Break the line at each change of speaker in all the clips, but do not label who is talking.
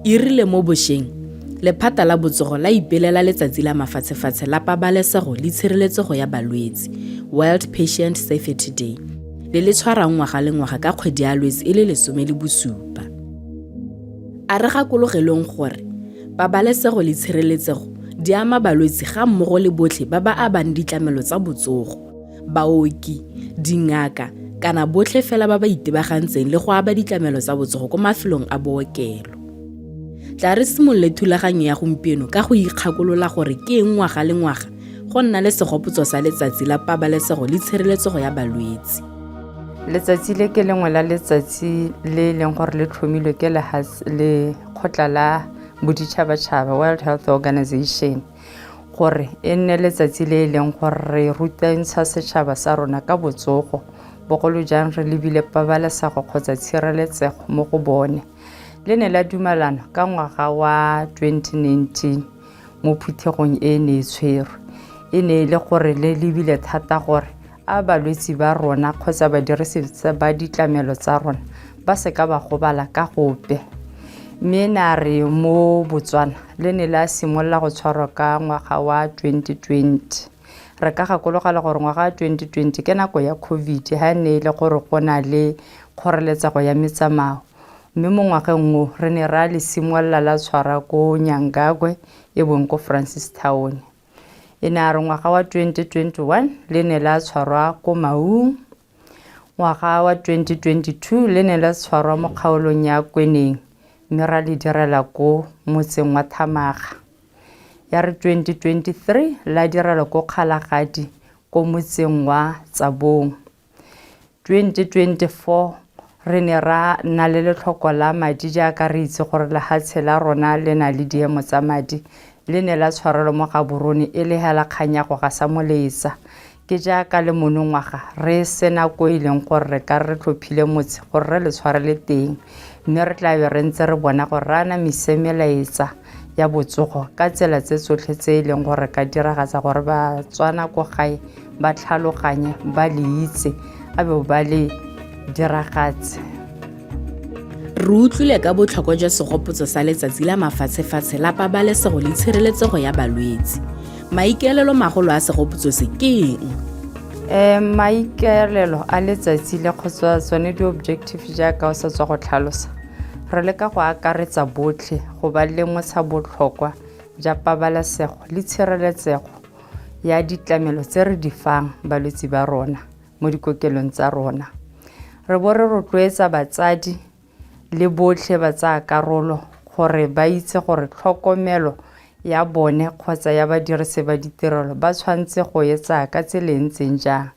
E rile mo bosheng, lephata la botsogo la ipelela letsatsi la mafatshefatshe la pabalesego le tshireletsego ya balwetse, World Patient Safety Day, le le tshwarang ngwaga le ngwaga ka kgwedi ya Lwetse e le 17. A re gakologelweng gore pabalesego le tshireletsego di ama balwetse ga mmogo le botlhe ba ba abang ditlamelo tsa botsogo, baoki, dingaka kana botlhe fela ba ba itebagantseng le go aba ditlamelo tsa botsogo ko mafelong a bookelo. Tla re simolole thulaganyo ya gompieno ka go ikgakolola gore ke eng ngwaga le ngwaga go nna le segopotso sa letsatsi la pabalesego le tshireletsego ya balwetse.
Letsatsi le ke lengwe la letsatsi le e leng gore le tlhomilwe ke lekgotla la boditšhabatšhaba, World Health Organization, gore e nne letsatsi le e leng gore re rutantsha setšhaba sa rona ka botsogo, bogolo jang re lebile pabalesego kgotsa tshireletsego mo go bone. Le ne la dumalana ka ngwaga wa 2019 mo phuthegong e ne e tshwerwe. E ne e le gore le lebile thata gore a balwetsi ba rona kgotsa badirisi ba ditlamelo tsa rona ba se ka ba gobala ka gope. Mme ne a re mo Botswana le ne la simolola go tshwarwa ka ngwaga wa 2020. Re ka gakologela gore ngwaga wa 2020 ke nako ya COVID ha ne e le gore go na le kgoreletsego ya metsamao. Mme mo ngwageng o re ne ra le simolola la tshwara ko Nyangagwe e bong ko Francistown. E ne a re ngwaga wa 2021 le ne la tshwarwa ko Maung. Ngwaga wa 2022 le ne la tshwarwa mo kgaolong ya Kweneng mme ra le direla ko motseng wa Thamaga. Ya re 2023 la direlwa ko Kgalagadi ko motseng wa Tsabong. 2024 re ne ra nna le letlhoko la madi jaaka re itse gore lehatshe la rona le na le diemo tsa madi, le ne la tshwarelwa mo Gaborone e le hela kgang ya go gasa molaetsa. Ke jaaka le monongwaga re sena ko e leng gore re ka re tlhophile motse gore re le tshwarele teng, mme re tla be re ntse re bona gore re anamise melaetsa ya botsogo ka tsela tse tsotlhe tse e leng gore re ka diragatsa gore Batswana ko gae ba tlhaloganye, ba le itse, a be ba le diragatse.
Re utlwile ka botlhokwa jwa segopotso sa letsatsi la mafatshefatshe la pabalesego le tshireletsego ya balwetse. Maikaelelo magolo a segopotso se ke eng?
Maikaelelo a letsatsi le kgotsa tsone di-objective jaaka o sa tswa go tlhalosa, re leka go akaretsa botlhe go ba lemotsha botlhokwa ja pabalesego le tshireletsego ya ditlamelo tse re di fang balwetsi ba rona mo dikokelong tsa rona. Re bo re rotloetsa batsadi le botlhe ba tsaya karolo gore ba itse gore tlhokomelo ya bone kgotsa ya badirisi ba ditirelo ba tshwanetse go e tsaya ka tsela e ntseng jang.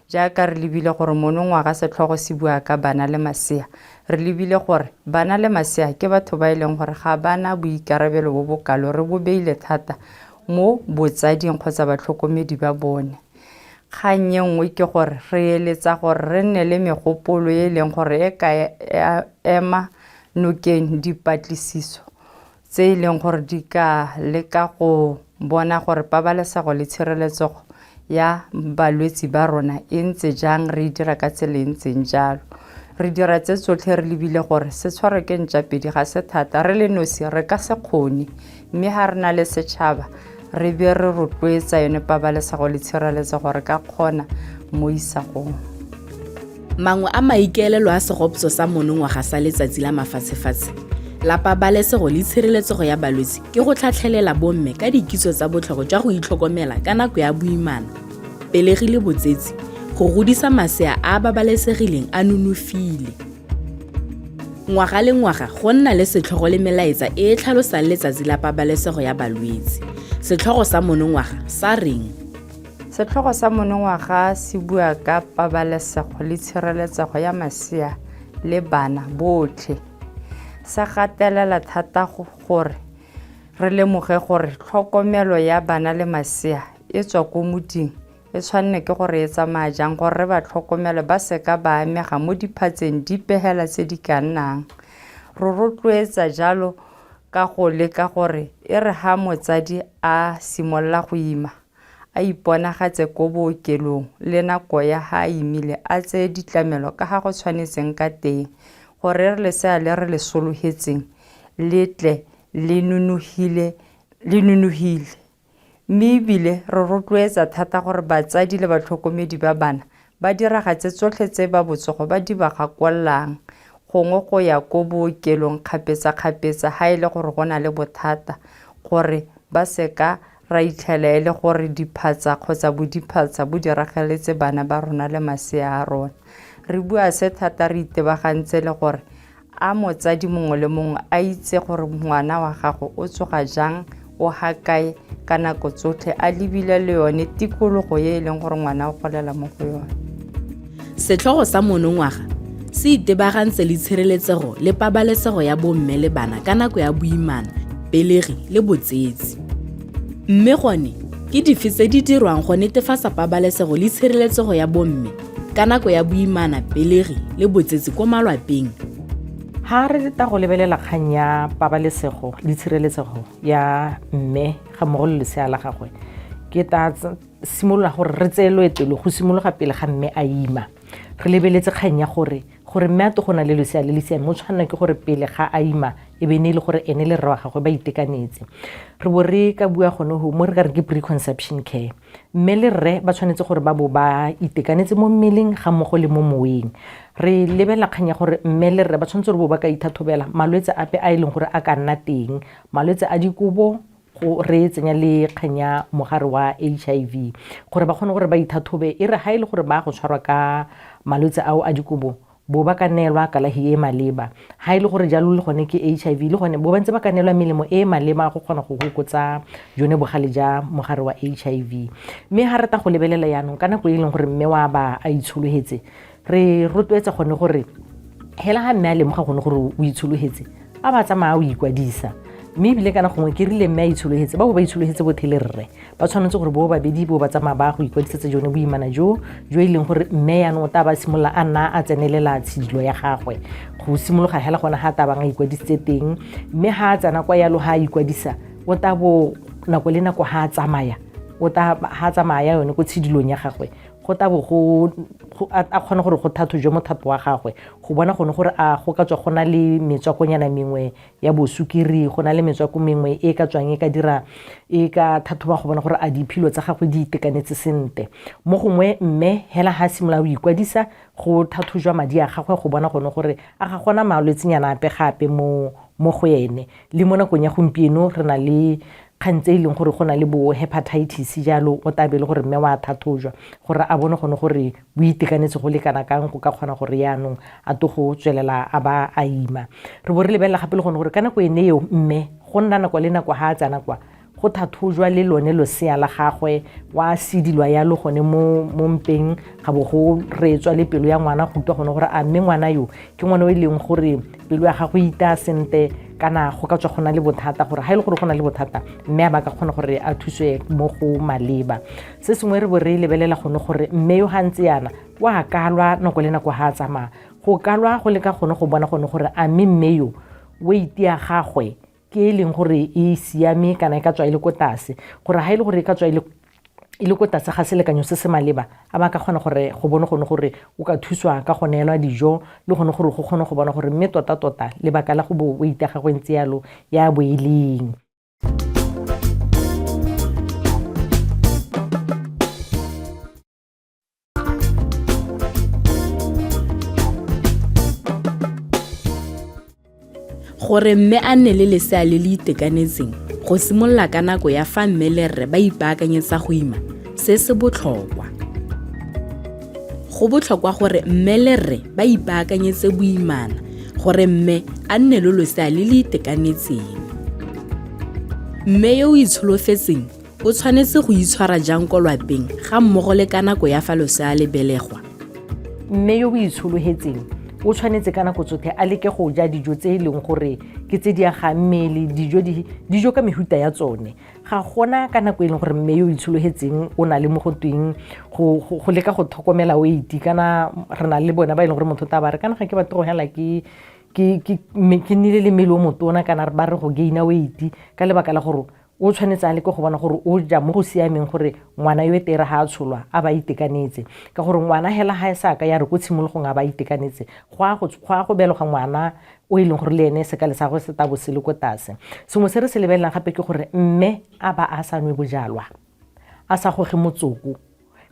Jaaka re lebile gore monongwaga setlhogo se bua ka bana le masea, re lebile gore bana le masea ke batho ba e leng gore ga ba na boikarabelo bo bokalo, re bo beile thata mo botsading kgotsa batlhokomedi ba bone. Kgang e nngwe ke gore re eletsa gore re nne le megopolo e e leng gore e ka ema nokeng dipatlisiso tse e leng gore di ka leka go bona gore pabalesego le tshireletsego ya balwetsi ba rona e ntse jang, re e dira ka tsela e ntseng jalo. Re dira tse tsotlhe re lebile gore se tshwarwe ke ntša pedi ga se thata, re le nosi re ka se kgone, mme ga re na le setšhaba re be re rotloetsa yone pabalesego le tshireletsego re ka kgona mo isagong.
Mangwe a maikaelelo a segopotso sa monongwaga sa Letsatsi la Mafatshefatshe la Pabalesego le Tshireletsego ya Balwetse ke go tlhatlhelela bomme ka dikitso tsa botlhokwa jwa go itlhokomela ka nako ya boimana, pelegi le botsetsi, go godisa masea a a babalesegileng a nonofile. Ngwaga le ngwaga go nna le setlhogo le melaetsa e e tlhalosang Letsatsi la Pabalesego ya Balwetse. Setlhogo sa monongwaga sa reng?
Setlhogo sa monongwaga se bua ka pabalesego le tshireletsego ya masea le bana botlhe. Se gatelela thata gore re lemoge gore tlhokomelo ya bana le masea e tswa ko moding, e tshwanne ke gore e tsamaya jang gore re ba tlhokomele ba seka ba amega mo diphatseng dipe hela tse di ka nnang. Re rotloetsa jalo ka go leka gore e re ha motsadi a simolola go ima, a iponagatse ko bookelong le nako ya ha a imile a tseye ditlamelo ka ga go tshwanetseng ka teng gore e re lesea le re le sologetseng le tle le nonogile le nonogile. Mme ebile re rotloetsa thata gore batsadi le batlhokomedi ba bana ba diragatse tsotlhe tse ba botsogo ba di ba gakololang, gongwe go ya ko bookelong kgapetsa-kgapetsa ha e le gore go na le bothata, gore ba seka ra itlhela e le gore diphatsa kgotsa bodiphatsa bo diragaletse bana ba rona le masea a rona. Re bua se thata re itebagantse le gore a motsadi mongwe le mongwe a itse gore ngwana wa gago o tsoga jang, o ha kae ka nako tsotlhe, a lebile le yone tikologo e e leng gore ngwana o golela mo go yone.
Setlhogo sa monongwaga se itebagantse le tshireletsego le pabalesego ya bomme le bana ka nako ya boimana, pelegi le botsetsi. Mme gone, ke dife tse di dirwang go netefatsa pabalesego le tshireletsego ya bomme ka nako ya boimana, pelegi le botsetsi ko malwapeng?
Ha re ta go lebelela kgang ya pabalesego le tshireletsego ya mme ga mmogo le lesea la gagwe, ke ta simolola gore re tseye loeto lo go simologa pele ga mme a ima. Re lebeletse kgang ya gore gore mme a to go na le lesea le le siameng, o tshwanela ke gore pele ga a ima e be ne e le gore ene le rre wa gagwe ba itekanetse. Re bo re ka bua gone go mo re ka re ke preconception care. Mme le rre ba tshwanetse gore ba bo ba itekanetse mo mmeleng ga mmogo le mo moweng. Re lebelela kgang ya gore mme le rre ba tshwanetse gore bo ba ka ithathobela malwetse ape a e leng gore a ka nna teng, malwetse a dikobo, go re tsenya le kgang ya mogare wa HIV, gore ba kgone gore ba ithathobe e re ga e le gore ba go tshwarwa ka malwetse ao a dikobo, bo ba ka neelwa kalafi e e maleba. Ga e le gore jalo le gone ke HIV, le gone bo ba ntse ba ka neelwa melemo e e maleba go kgona go fokotsa jone bogale ja mogare wa HIV. Mme ga re ta go lebelela yaanong ka nako e e leng gore mme wa ba a itshologetse, re rotloetsa gone gore hela ga mme a lemoga gone gore o itshologetse, a ba tsamaya o ikwadisa. Mme ebile kana gongwe ke rile mme a itshologetse, ba bo ba itshologetse bothe le rre, ba tshwanetse gore bo babedi bo ba tsamaya ba go ikwadisetsa jone boimana jo jo e leng gore mme yaanong o tla ba simolola a nna a tsenelela tshidilo ya gagwe go simologa hela gona ga tabang a ikwadisitse teng. Mme ga a tsena kwa yalo ga a ikwadisa, o tla bo nako le nako ga a tsamaya, o tla ga a tsamaya yone ko tshidilong ya gagwe, go tla bo go a kgona gore go thathojwe mothapo wa gagwe go bona gone gore a go ka tswa go na le metswakonyana mengwe ya bosukiri, go na le metswako mengwe e ka tswang e ka dira e ka thathoba go bona gore a diphilo tsa gagwe di itekanetse sentle. Mo gongwe mme hela ha simolola go ikwadisa, go thathojwa madi a gagwe go bona gone gore a ga gona malwetsenyana ape gape mo go ene. Le mo nakong ya gompieno re na le kgang tse e leng gore go na le bo hepatitis jalo, o tla be e le gore mme wa thathojwa gore a bone gone gore o itekanetse go le kana kang go ka kgona gore yaanong a to go tswelela a ba a ima. Re bo re lebelela gape le gone gore ka nako ene eo mme go nna nako le nako ha a tsena kwa go thathojwa le lone losea la gagwe, wa sedilwa yalo gone mo mpeng, ga bo go reetswa le pelo ya ngwana go utlwa gone gore a mme ngwana yo ke ngwana o e leng gore pelo ya gagwe itaya sentle kana go ka tswa go na le bothata, gore ga e le gore go na le bothata mme a ba ka kgona gore a thuswe mo go maleba. Se sengwe re bo re lebelela gone gore mme yo ga ntse yana wa kalwa nako le nako ga a tsamaya, go kalwa go leka gone go bona gone gore a mme mme yo weight ya gagwe ke e leng gore e siame kana e ka tswa e le ko tlase, gore ga e le gore e ka tswa e le ko tlase ga selekanyo se se maleba, a ba ka kgona gore go bone gone gore o ka thuswa ka go neelwa dijo le gone gore go kgone go bona gore mme tota-tota lebaka la go bo weight ya gagwe ntse yalo ya bo e leng.
Gore mme a nne le lesea le le itekanetseng go simolola ka nako ya fa mme le rre ba ipaakanyetsa go ima, se se botlhokwa. Go botlhokwa gore mme le rre ba ipaakanyetse boimana gore mme a nne le losea le le itekanetseng. Mme yo o itsholofetseng o tshwanetse go itshwara jang ko lwapeng ga mmogo le ka nako ya fa losea le belegwa?
Mme yo o itshologetseng o tshwanetse ka nako tsotlhe a leke go ja dijo tse e leng gore ke tse di agang mmele, dijo ka mehuta ya tsone. Ga gona ka nako e leng gore mme yo o itshologetseng o na le mo go tweng go leka go tlhokomela weight, kana re na le bona ba e leng gore motho ta ba re kana ga ke batle go hela ke nnile le mmele o motona, kana ba re go gaina weight ka lebaka la gore o tshwanetse a leke go bona gore o ja mo go siameng gore ngwana yo tere ga a tsholwa a ba itekanetse, ka gore ngwana hela ga e sa ka ya re ko tshimologong a ba itekanetse, go a go belega ngwana o e leng gore le ene sekale sa gagwe se tabo se le ko tlase. Sengwe se re se lebelelang gape ke gore mme a ba a sa nwe bojalwa, a sa goge motsoko,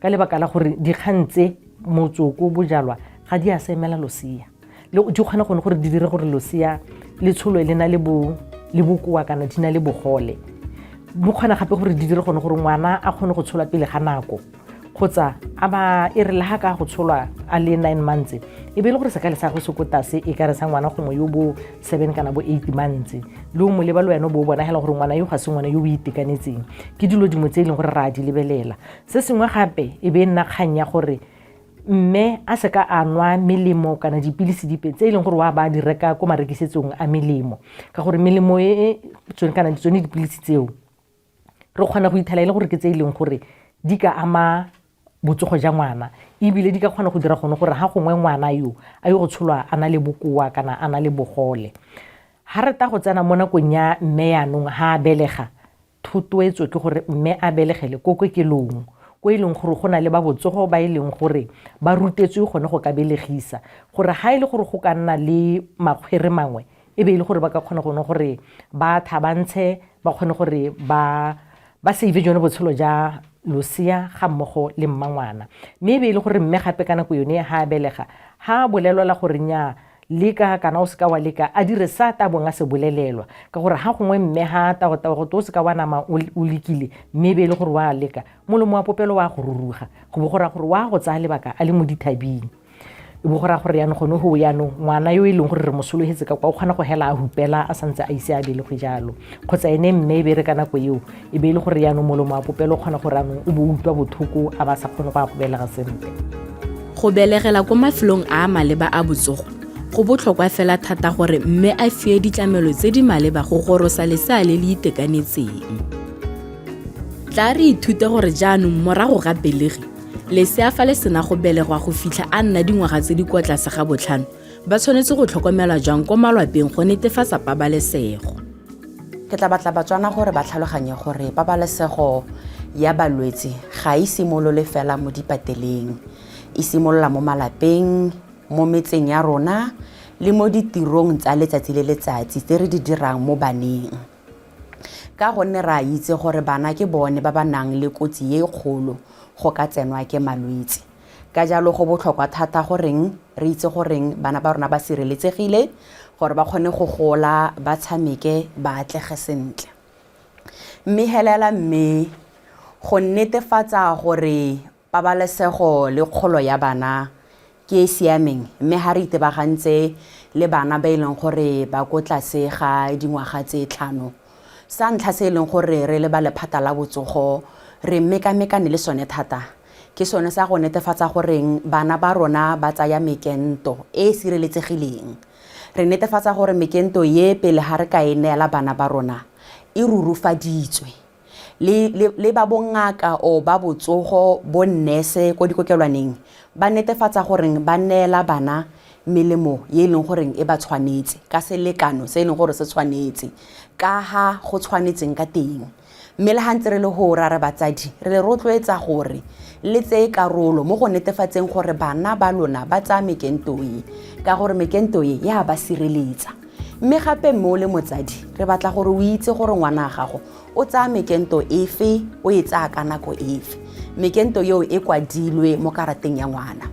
ka lebaka la gore dikgang tse, motsoko, bojalwa, ga di a semela losea. Le di kgona gone gore di dire gore losea le tsholwe le na le bo le bokoa kana di na le bogole. Bo kgona gape gore di dire gone gore ngwana a kgone go tsholwa pele ga nako, kgotsa a ba e re le ga ka go tsholwa a le 9 months, e be e le gore sekale sa go se ko tlase, e ka re sa ngwana gongwe yo bo 7 kana bo 8 months. Le o mo leba le wena o bo o bona hela gore ngwana yo ga se ngwana yo o itekanetseng. Ke dilo dingwe tse e leng gore re a di lebelela. Se sengwe gape e be e nna kgang ya gore mme a se ka a nwa melemo kana dipilisi dipe tse e leng gore wa ba di reka ko marekisetsong a melemo, ka gore melemo e tsone kana tsone dipilisi tseo re kgona go ithela e le gore ke tse e leng gore di ka ama botsogo ja ngwana, ebile di ka kgona go dira gone gore ga gongwe ngwana yo a yo go tsholwa a na le bokoa kana a na le bogole. Ga re ta go tsena mo nakong ya mme yaanong ga a belega, thotloetso ke gore mme a belegele ko kokelong, ko e leng gore go na le ba botsogo ba e leng gore ba rutetswe gone go ka belegisa, gore ga e le gore go ka nna le makgwere mangwe, e be e le gore ba ka kgona gone gore ba thabantshe, ba kgone gore ba save jone botshelo ja losea ga mmogo le mmangwana. Mme e be e le gore mme gape ka nako yone ga a belega, ga a bolelelwa gore nnyaa, leka kana o seka wa leka, a dire sa tabong a se bolelelwa, ka gore ga gongwe mme ga tago go o seka wa nama o lekile, mme e be e le gore wa leka, molomo wa popelo wa go ruruga, go bo go raya gore wa go tsaya lebaka a le mo dithabing. E bo go raya gore yaanong gone go yaanong ngwana yo e leng gore re mo sologetse ka kwa o kgona go hela a hupela a santse a ise a belegwe jalo, kgotsa ene mme e be re ka nako eo e be e le gore yaanong molomo wa popelo o kgona gore anong o bo utlwa botlhoko, a ba sa kgone go ya go belega sentle.
Go belegela ko mafelong a a maleba a botsogo go botlhokwa fela thata gore mme a fiwe ditlamelo tse di maleba go gorosa lesea le le itekanetseng. Tla re ithute gore jaanong morago ga pelegi, lesea fa le sena go belegwa go fitlha a nna dingwaga tse di kwa tlase ga 5, ba tshwanetse go tlhokomelwa jang ko malwapeng go netefatsa pabalesego.
Ke tla batla Batswana gore ba tlhaloganye gore pabalesego ya balwetse ga e simolole fela mo dipateleng, e simolola mo malapeng, mo metseng ya rona le mo ditirong tsa letsatsi le letsatsi tse re di dirang mo baneng, ka gonne re a itse gore bana ke bone ba ba nang le kotsi e kgolo go ka tsenwa ke malwetse. Ka jalo go botlhokwa thata goreng re itse goreng bana ba rona ba sireletsegile, gore ba kgone go gola, ba tshameke, ba atlege sentle. Mme helela mme go netefatsa gore pabalesego le kgolo ya bana ke e siameng, mme ga re itebagantse le bana ba e leng gore ba ko tlase ga dingwaga tse 5, sa ntlha se e leng gore re le ba lephata la botsogo re mekamekane le sone thata ke sone sa go netefatsa goreng bana ba rona ba tsaya mekento e e sireletsegileng. Re netefatsa gore mekento ye pele ga re ka e neela bana ba rona e rurufaditswe le ba bongaka o ba botsogo, bo nurse ko dikokelwaneng, ba netefatsa goreng ba neela bana melemo ye e leng goreng e ba tshwanetse ka selekano se e leng gore se tshwanetse ka ha go tshwanetseng ka teng. Mme le ga ntse re le go ra re batsadi re le rotloetsa gore le tseye karolo mo go netefatseng gore bana ba lona ba tsaya mekento e, ka gore mekento e ya ba sireletsa. Mme gape mme o le motsadi re batla gore o itse gore ngwana wa gago o tsaya mekento efe, o e tsaya ka nako efe. Mekento eo e kwadilwe mo karateng ya ngwana.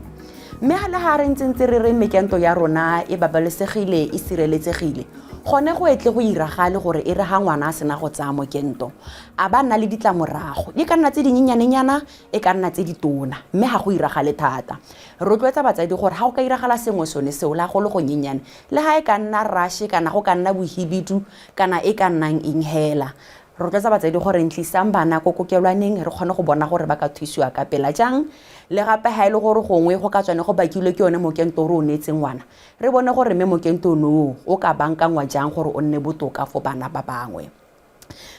Mme le ga re ntse re re mekento ya rona e babalesegile, e sireletsegile, gone go etle go iragale gore e re ga ngwana a sena go tsaya mokento a ba nna le ditlamorago, di ka nna tse dinyenyanenyana, e ka nna tse ditona, mme ga go iragale thata. Rotloetsa batsadi gore ga go ka iragala sengwe sone seo, le ga go le go nyenyane, le ga e ka nna rashe kana go ka nna bohibidu kana e ka nnang eng hela, rotloetsa batsadi gore ntlisang bana ko kokelwaneng re kgone go bona gore ba ka thusiwa ka pela jang. Le gape ga e le gore gongwe go ka tswane go bakilwe ke yone mokento o re o neetseng ngwana, re bone gore mme mokento ono o ka bankangwa jang gore o nne botoka for bana ba bangwe.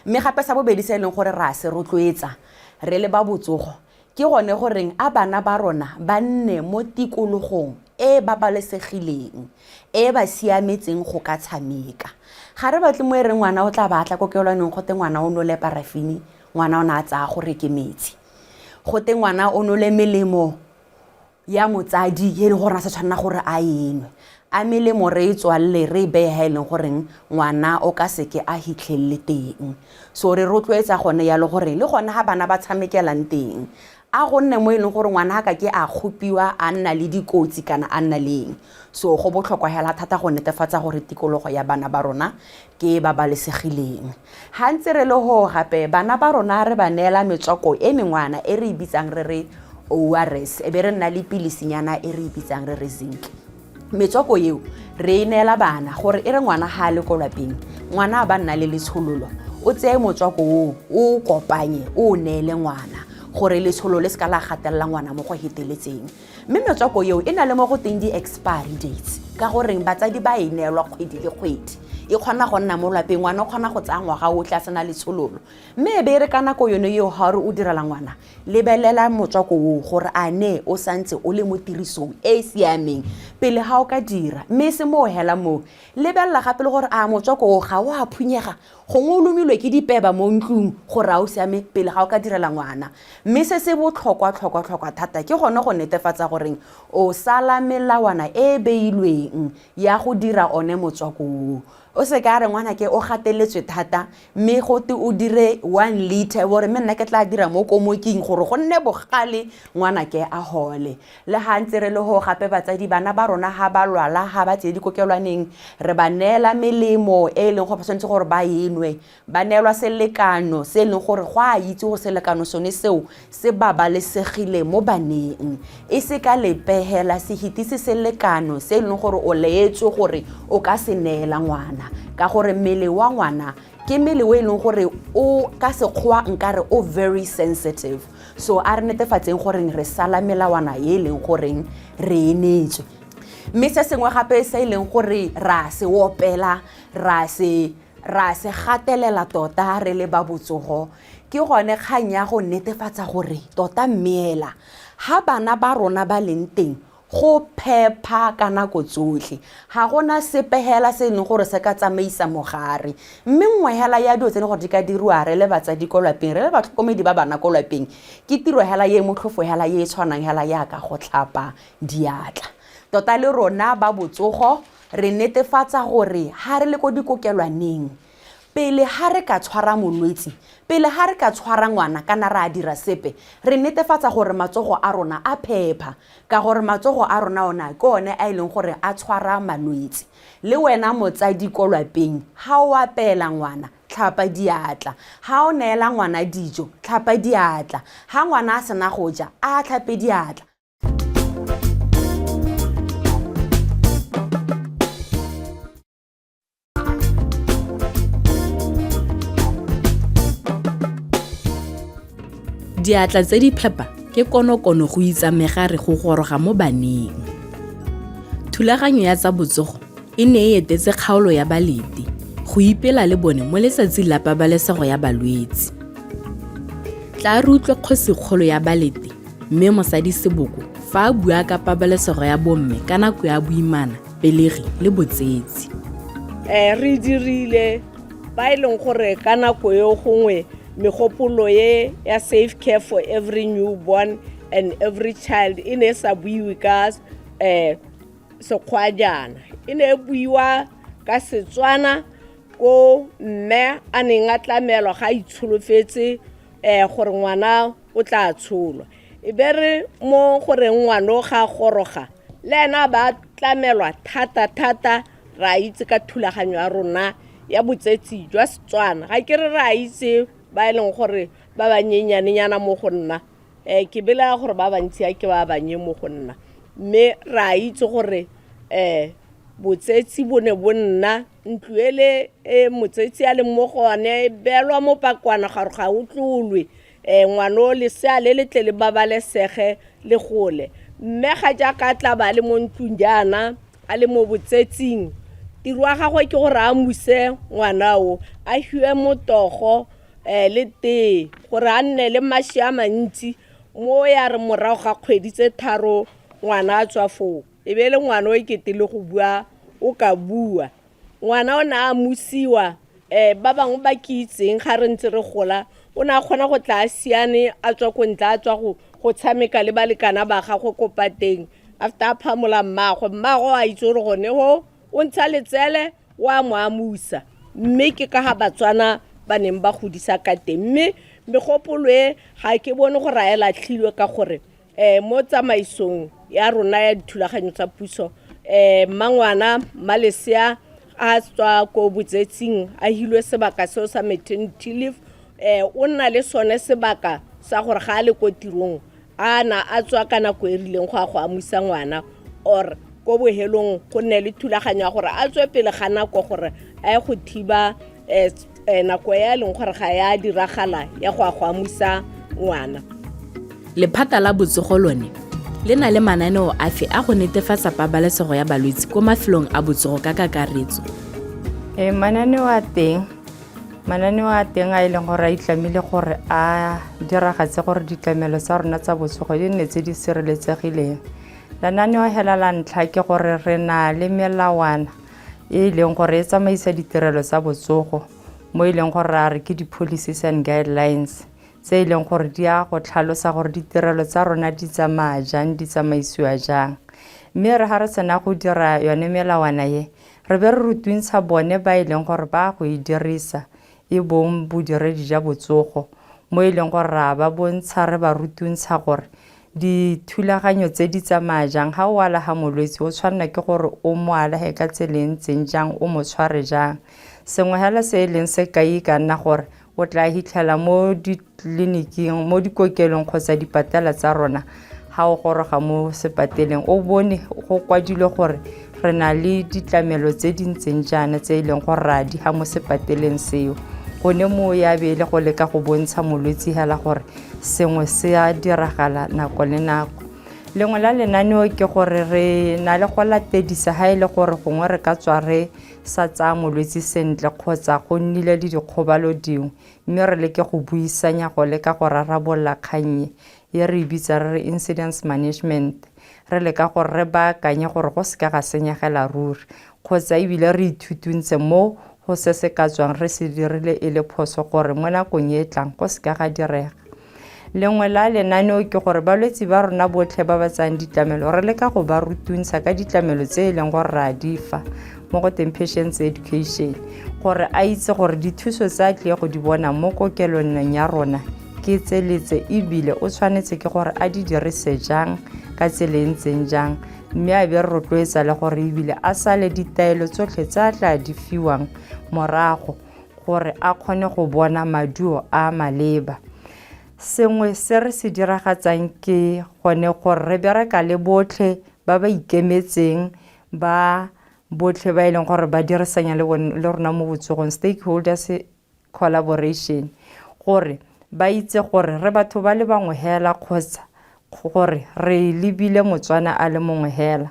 Mme gape sa bobedi se e leng gore re a se rotloetsa re le ba botsogo ke gone goreng a bana ba rona ba nne mo tikologong e babalesegileng, e ba siametseng go ka tshameka. Ga re batle mo e reng ngwana o tla ba tla kokelwaneng gote ngwana o nole parafini, ngwana o ne a tsaya gore ke metsi, gote ngwana o nole melemo ya motsadi e leng gore a sa tshwanela gore a enwe. A melemo re e tswalele re e beye ha e leng goreng ngwana o ka seke a hitlhelele teng. So re rotloetsa gone yalo gore le gone ha bana ba tshamekelang teng, a go nne mo e leng gore ngwana a ka ke a kgopiwa a nna le dikotsi kana a nna le eng. So go botlhokwa hela thata go netefatsa gore tikologo ya bana ba rona ke e babalesegileng. Ha ntse re le hoo gape bana ba rona re ba neela metswako e mengwana e re e bitsang re re ORS, e be re nna le pilisinyana e re e bitsang re re zinc. Metswako eo re e neela bana gore e re ngwana ga a le ko lwapeng, ngwana a ba nna le letshololo, o tseye motswako oo o o kopanye o o neele ngwana gore letsholo le se ka la gatelela ngwana mo go heteletseng. Mme metswako eo e na le mo go teng di-expiry dates, ka goreng batsadi ba e neelwa kgwedi le kgwedi. E kgona go nna mo lwapeng, ngwana o kgona go tsaya ngwaga otlhe a sena letshololo. Mme e be e re ka nako yone eo ga o re o direla ngwana, Lebelela motswako oo gore a ne o santse o le mo tirisong e e siameng pele ga o ka dira. Mme e se moo hela moo, lebelela gape le gore a motswako oo ga o a phunyega, gongwe o lomilwe ke dipeba mo ntlong gore a o siame pele ga o ka direla ngwana. Mme se se botlhokwa tlhokwa tlhokwa thata ke gone go netefatsa goreng o sala melawana e e beilweng ya go dira one motswako oo. O se ka re ngwanake o gateletswe thata mme gote o dire 1 litre bo re mme nna ke tla dira mo komoking gore go nne bogale ngwanake a gole. Le ga ntse re le go gape batsadi bana ba rona ga ba lwala ga ba tseye dikokelwaneng re ba neela melemo e e leng gore ba tshwanetse gore ba e nwe, ba neelwa selekano se e leng gore go a itse gore selekano sone seo se babalesegile mo baneng. E se ka lepegela se hitise selekano se e leng gore o laetswe gore o ka se neela ngwana, ka gore mmele wa ngwana ke mmele o e leng gore o ka sekgowa nkare o very sensitive. So a re netefatseng gore re sala melawana e e leng goreng re e neetswe. Mme se sengwe gape se e leng gore ra se opela, ra se ra se gatelela tota re le ba botsogo, ke gone kgang ya go netefatsa gore tota mmeela ha bana ba rona ba leng teng go phepha ka nako tsotlhe, ga gona sepe hela se e leng gore se ka tsamaisa mogare. Mme nngwe hela ya dilo tse e leng gore di ka diriwa re le batsadi ko lwapeng, re le batlhokomedi ba bana ko lwapeng, ke tiro hela ye e motlhofo hela ye e tshwanang hela yaka go tlhapa diatla. Tota le rona ba botsogo re netefatsa gore ha re le ko dikokelwaneng, pele ga re ka tshwara molwetsi, pele ga re ka tshwara ngwana kana ra dira sepe, re netefatsa gore matsogo a rona a phepha, ka gore matsogo a rona ona ke one a e leng gore a tshwara malwetsi. Le wena motsadi ko lwapeng, ga o apeela ngwana, tlhapa diatla. Ga o neela ngwana dijo, tlhapa diatla. Ga ngwana a sena go ja, a tlhape diatla.
Diatla tse di phepa ke konokono go itsa megare go goroga mo baneng. Thulaganyo ya tsa botsogo e ne e etetse kgaolo ya Balete go ipela le bone mo letsatsing la pabalesego ya balwetsi. Tla re utlwe kgosikgolo ya Balete, Mme Mosadi Seboko, fa a bua ka pabalesego ya bomme ka nako ya boimana, pelegi le botsetsi.
Re dirile ba e leng gore ka nako eo gongwe megopolo e ya safe care for every newborn and every child e ne e sa buiwe ka Sekgowa jaana, e ne e buiwa ka Setswana ko mme a neng a tlamelwa ga a itsholofetse gore ngwana o tla tsholwa. E be re mo goreng ngwana o ga a goroga le ena a ba tlamelwa thata-thata. Re a itse ka thulaganyo ya rona ya botsetsi jwa Setswana, ga ke re re a itse ba e leng gore ba banyenyanenyana mo go nna, ke belaela gore ba bantsi a ke ba banye mo go nna, mme re a itse gore botsetsi bo ne bo nna ntlo ele e motsetsi a leng mo go one e beelwa mopakwana gore ga o tlolwe, ngwana o lesea le le tle le babalesege le gole. Mme ga jaaka a tla ba le mo ntlong jaana a le mo botsetsing, tiro ya gagwe ke gore a muse ngwana o, a fiwe motogo le tee gore a nne le maši a mantsi mo ya re morago ga kgwedi tse tharo ngwana a tswa foo e be e le ngwana o e kete le go bua o ka bua. Ngwana o ne a amusiwa, ba bangwe ba ke itseng ga re ntse re gola o ne a kgona go tla a siane a tswa ko ntle a tswa go tshameka le balekana ba gagwe ko pateng. After a phamola mmaagwe, mmaagwe a itse gore gone go o ntsha letsele o a mo amusa. Mme ke ka ga Batswana ba neng ba godisa ka teng. Mme megopolo e ga ke bone gore a e latlhilwe ka gore mo tsamaisong ya rona ya dithulaganyo tsa puso, mmangwana mmalesea a tswa ko botsetsing a hilwe sebaka seo sa maternity leave, o nna le sone sebaka sa gore ga a le ko tirong a na a tswa ka nako e rileng go a go amusa ngwana, or ko bohelong go nne le thulaganyo ya gore a tswe pele ga nako gore a ye go thiba nako e a leng gore ga ya diragala ya go a go amusa ngwana.
Lephata la botsogo lone le na le mananeo afe a go netefatsa pabalesego ya balwetse ko mafelong a botsogo ka kakaretso?
Mananeo a teng, mananeo a teng a e leng gore a itlamile gore a diragatse gore ditlamelo tsa rona tsa botsogo di nne tse di sireletsegileng. Lenaneo hela la ntlha ke gore re na le melawana e e leng gore e tsamaisa ditirelo tsa botsogo, mo e leng gore ra re ke di-policies and guidelines tse e leng gore di a go tlhalosa gore ditirelo tsa rona di tsamaya jang, di tsamaisiwa jang. Mme re ga re sena go dira yone melawana e, re be re rutuntsha bone ba e leng gore ba go e dirisa, e bong bodiredi ja botsogo, mo e leng gore ra ba bontsha, re ba rutuntsha gore dithulaganyo tse di tsamaya jang. Ga o alaga molwetse o tshwanela ke gore o mo alage ka tsela e ntseng jang, o mo tshware jang. Sengwe hela se e leng sekai e ka nna gore o tla hitlhela mo ditleliniking, mo dikokelong kgotsa dipatela tsa rona, ga o goroga mo sepateleng o bone go kwadilwe gore re na le ditlamelo tse di ntseng jaana tse e leng gore ra di ga mo sepateleng seo. Gone moo ya be e le go leka go bontsha molwetsi hela gore sengwe se a diragala nako le nako. Lengwe la lenaneo ke gore re na le go latedisa ga e le gore gongwe re ka tswa re sa tsaya molwetsi sentle kgotsa go nnile le dikgobalo dingwe, mme re leke go buisanya go leka go rarabolola kgang e re e bitsa re re incidence management, re leka gore re baakanye gore go seka ga senyegela ruri, kgotsa ebile re ithutuntse mo go se se ka tswang re se dirile e le phoso gore mo nakong e e tlang go seka ga direga. Lengwe la lenaneo ke gore balwetsi ba rona botlhe ba ba tsayang ditlamelo re leka go ba rutuntsha ka ditlamelo tse e leng gore re a di fa, mo go teng patients education, gore a itse gore dithuso tse a tlile go di bona mo kokeloneng ya rona ke tse le tse, ebile o tshwanetse ke gore a di dirise jang ka tsela e ntseng jang, mme a be re rotloetsa le gore ebile a sale ditaelo tsotlhe tse a tla di fiwang morago gore a kgone go bona maduo a maleba. Sengwe se re se diragatsang ke gone gore re bereka le botlhe ba ba ikemetseng, ba botlhe ba e leng gore ba dirisanya le rona mo botsogong, stakeholders collaboration, gore ba itse gore re batho ba le bangwe hela kgotsa gore re lebile Motswana a le mongwe hela.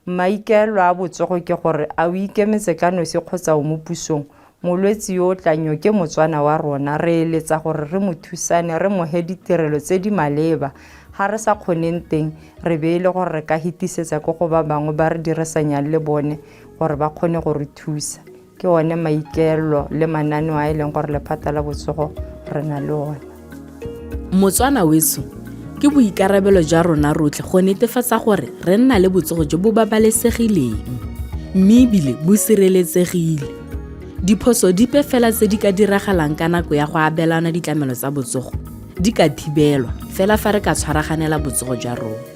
Maikaelelo a botsogo ke gore a o ikemetse ka nosi kgotsa o mo pusong, molwetsi yo o tlang yo ke Motswana wa rona, re eletsa gore re mo thusane, re mo he ditirelo tse di maleba. Ga re sa kgoneng teng, re be e le gore re ka hitisetsa ko go ba bangwe ba re dirisanyang le bone gore ba kgone go re thusa. Ke one maikaelelo le mananeo a e leng gore lephata la botsogo re na le one.
Motswana weso, ke boikarabelo jwa rona rotlhe go netefatsa gore re nna le botsogo jo bo babalesegileng mme ebile bo sireletsegile. Diphoso dipe fela tse di ka diragalang ka nako ya go abelana ditlamelo tsa botsogo di ka thibelwa fela fa re ka tshwaraganela botsogo jwa rona.